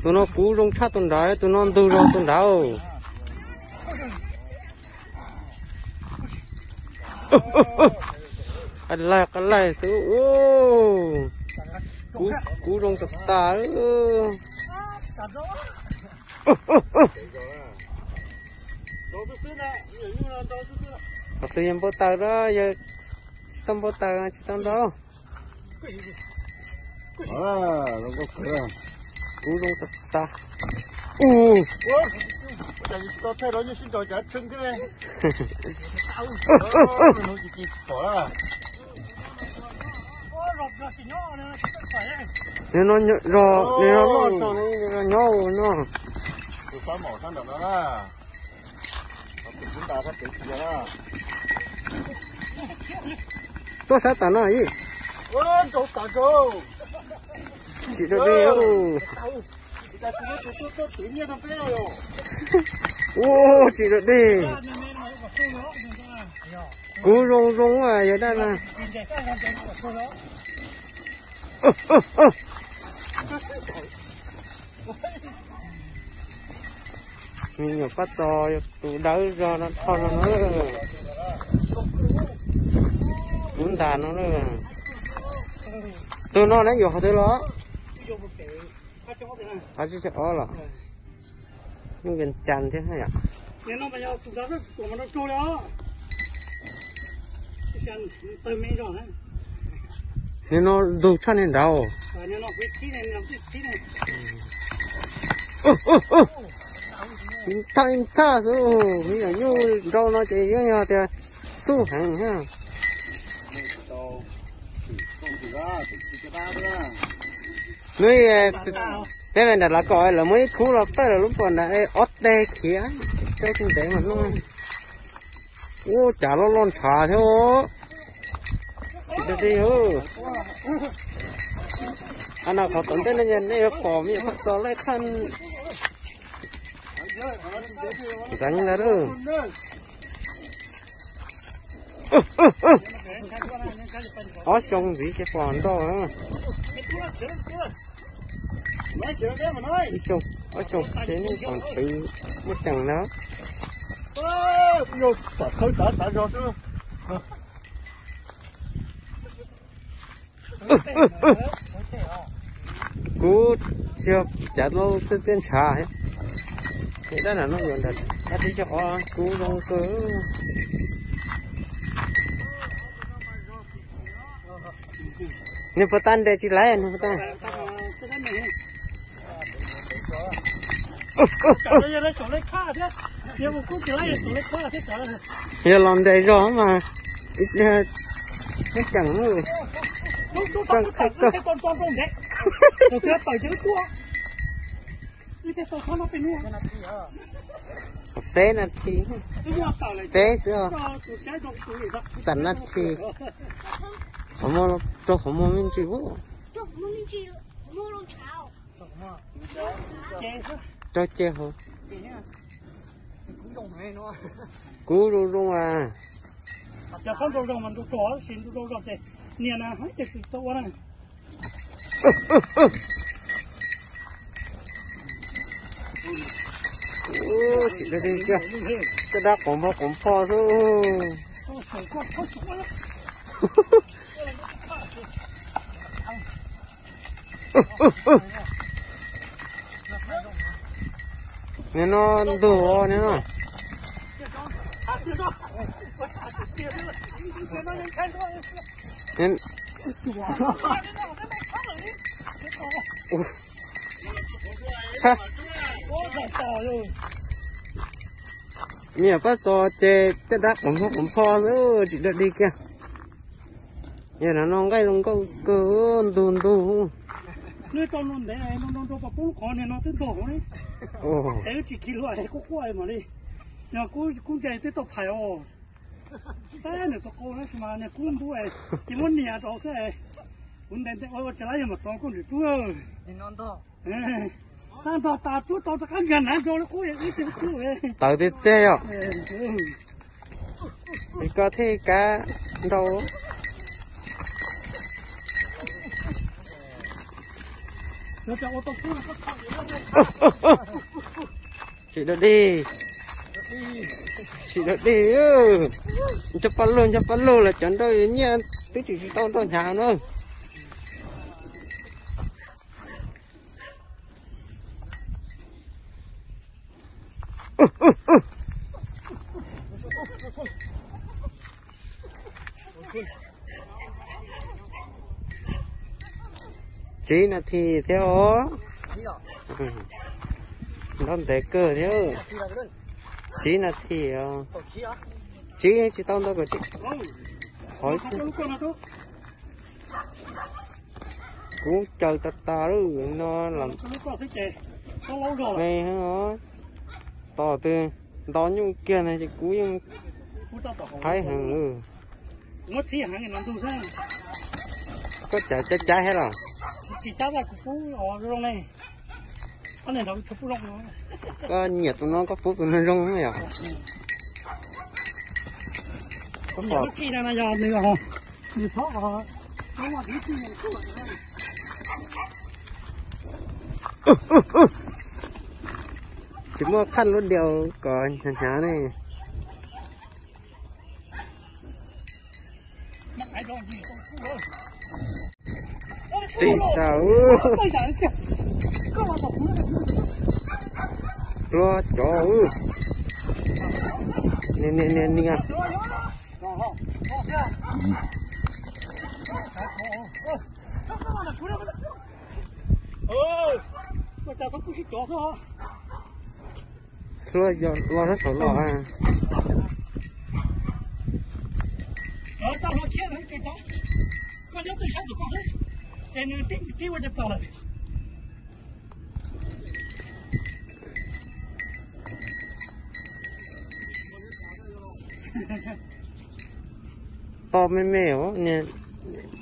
Tus no kuv zoo tshaj tus nrad, tus no ntug zog tus nrad. Qab laig qab laig xwb. Kuv zoo tas tas. Qhov twg yog npau taws da, yog tsis tau npau taws tsis tau nrau. Kuv zoo tas tas. Nws no zog, nws no loj zog, nws no nyob no. Tuaj sab tom no ib. Tsis dog dig. Ua tsis dog dig. Kuv zoo zoo yog dab na. Me nyuam Paj Txos yog tus dawb zog no, dhau no na. Kuv ntas no na. Tus no na yuav qhov twg los? Qhov tsib caug ob los? Nyob Vias Cas thiab yom. Nim no ntug tshaj niag nraud. Thaj thaj xwb, me nyuam nyuj nrau no ces yeej yog tias xub heev thiab. Nws, peb ve nram Lav Kaum lawv muaj ib khub los pawj lawv lub pom nram ob teg khiav, coj tsis ntev mas no. Ub, cas loj loj ntshav thiab. Tsis dog dig. A no qhov tom ntej no nej yuav pom me nyuam Paj Txos laij qhaj ntxeev ntag lauj. Ob xyoo ntxiv ces pom ntau. Ib xyoo, ob xyoo ces nej pom twv muaj ceem na. Kuv tsis yog cav tau txiaj txiaj ntshav. Dab no yuav nram dab tib co os, kuv zoo kawg. Nws puas tau ntes tsis laiv, nws puas tau. Yog los ntes zog mas ib pliag muab ceem, ceem kawg. Peb nas this, peb xwb, xam nas this. Qhov muag, rau qhov muag me ntsis. Rau ces hauv. Kuv zoo zoo as. Tsis dog dig kiag, caj dab qov npho qov npho xwb. Nim no ntug nim no. Me nyuam Paj Txos ces caj dab qov npho qov npho xwb, tsis dog dig kiag. Yog no no nqaij zoo nkauj kawg, ntug ntug. Nws tau no ntev, no no rau pom poob lub qhov niag no twb ntog hauv li. Ces wb tsis khi hlua es quaj quaj mam li. Yog kub nce twb tau phais os. Tab nws tau qau na, tab sis mas niag kub ntub ces muab nias rau xwb. Kuv ntes ntes ua cas lawv yog mas tov koj nrim rub. Ntog tas cuab tau rov qab nkag hnav nrau li qub ib tug cuab. Tawv tiag tiag yom. Li koj thiaj kav nrau. Tsis dog dig, tsis dog dig. Nco paj lug, nco paj lug los cov nrau nyiaj twb tsis tau nrau hnyav na. Tsib nas this thiab os. Nrau ntev kawg thiab. Tsib nas this os. Tsib tsis tau ntau kom tsib. Qhov kuv caws tas tas lawm no los me tos twg nto nyuj kiag na ces kuv yeej haib heev lawm. Koj cav cab cab thiab los? Koj nyiam tus no koj pub tus no zoo yom. Tsis muaj khaj lub diaus kom hnyav hnyav ne. Tis tas. Hlua cov. Nias nias nias nias. Hlua los hlua saum los. To me me os, niag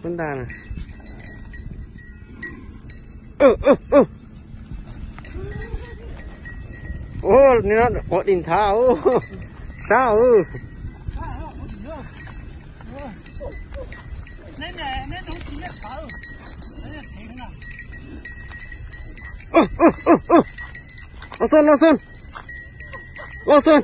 pub ntas na. Ua li no quav dim nthav, sab. Los xwb, los xwb. Los xwb.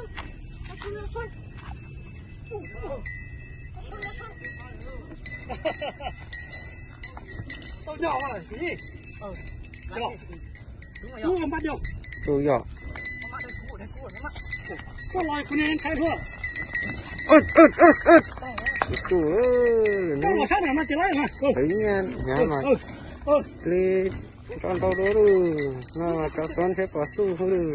Tus yog. Tus, tus nyiaj hnyav mas li tso ntau dua lawm no, tso xov ntshe pom xub lawm.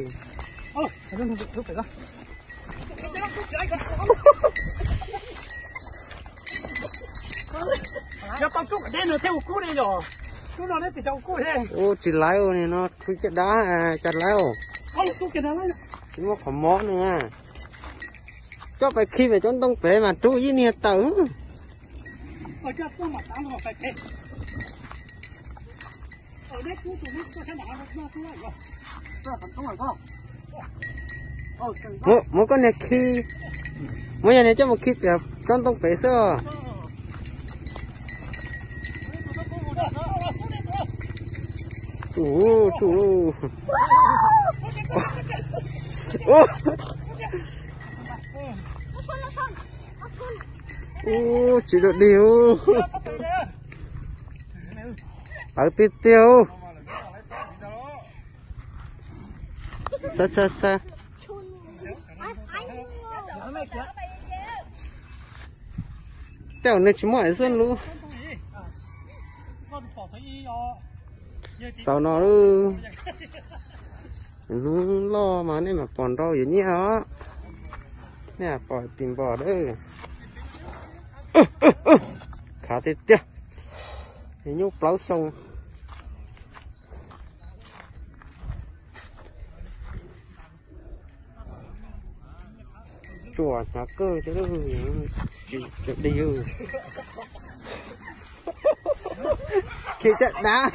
Ua tsis laiv ua ni no, khui caj dab, cas laiv. Tsis muaj qhov mob ne. Coj pais khi pem tsob ntoo pem mas rub ib niag tawm. Muab, muab koj niag khi, muab yog niag coj mus khi pem tsob ntoo pem xwb. Tus, tus lauj. Ub, tsis dog dig. Tawv tiag tiag. Xa xa xa. Tej zaum nws tsis muaj xwb lub. Xaus no lub, lub loj mas nej mam pom nrau yuav nyiaj os. Nej pom tim npos lawm. Khav tiag tiag. Nyuj plaub xyoo. Tsuas hnyav kawg thiab, tsis dog dig. Khi caj dab.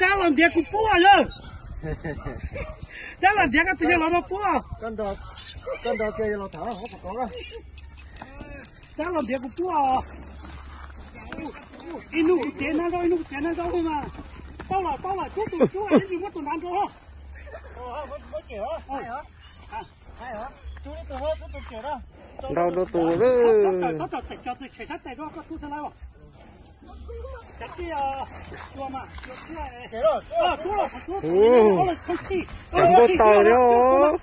Rab los ntiav kuv pub yog. Rab los ntiav koj tus yawg los no pub. Rab los ntiav kuv pub. Ib hnub kuv cev nab nrau, ib hnub kuv cev nab nrau li mas. Tau lawm, tau lawm, cub tus, cub ib ntsis muab tus nrad nrau. Nrau rau tus lawm. Xav npauj taws li os.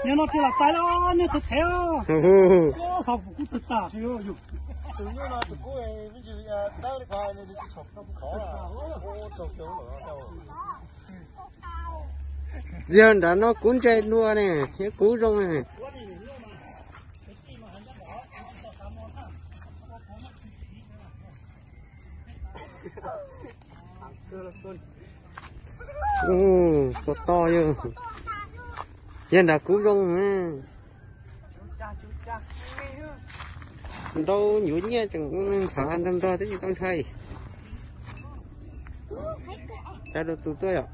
Nyob no cia los tais los nej thev thev. Ho kuv kuj tawg tas. Yog nrad no kuv ntse dua ne, yog kuv zoo ne. Ua to yog, yog nrad kuv zoo. Nrau nyuav nyiaj tseem nrhav nrog nrog twb tsis tau ntshai. Cab rau tus tuaj yom.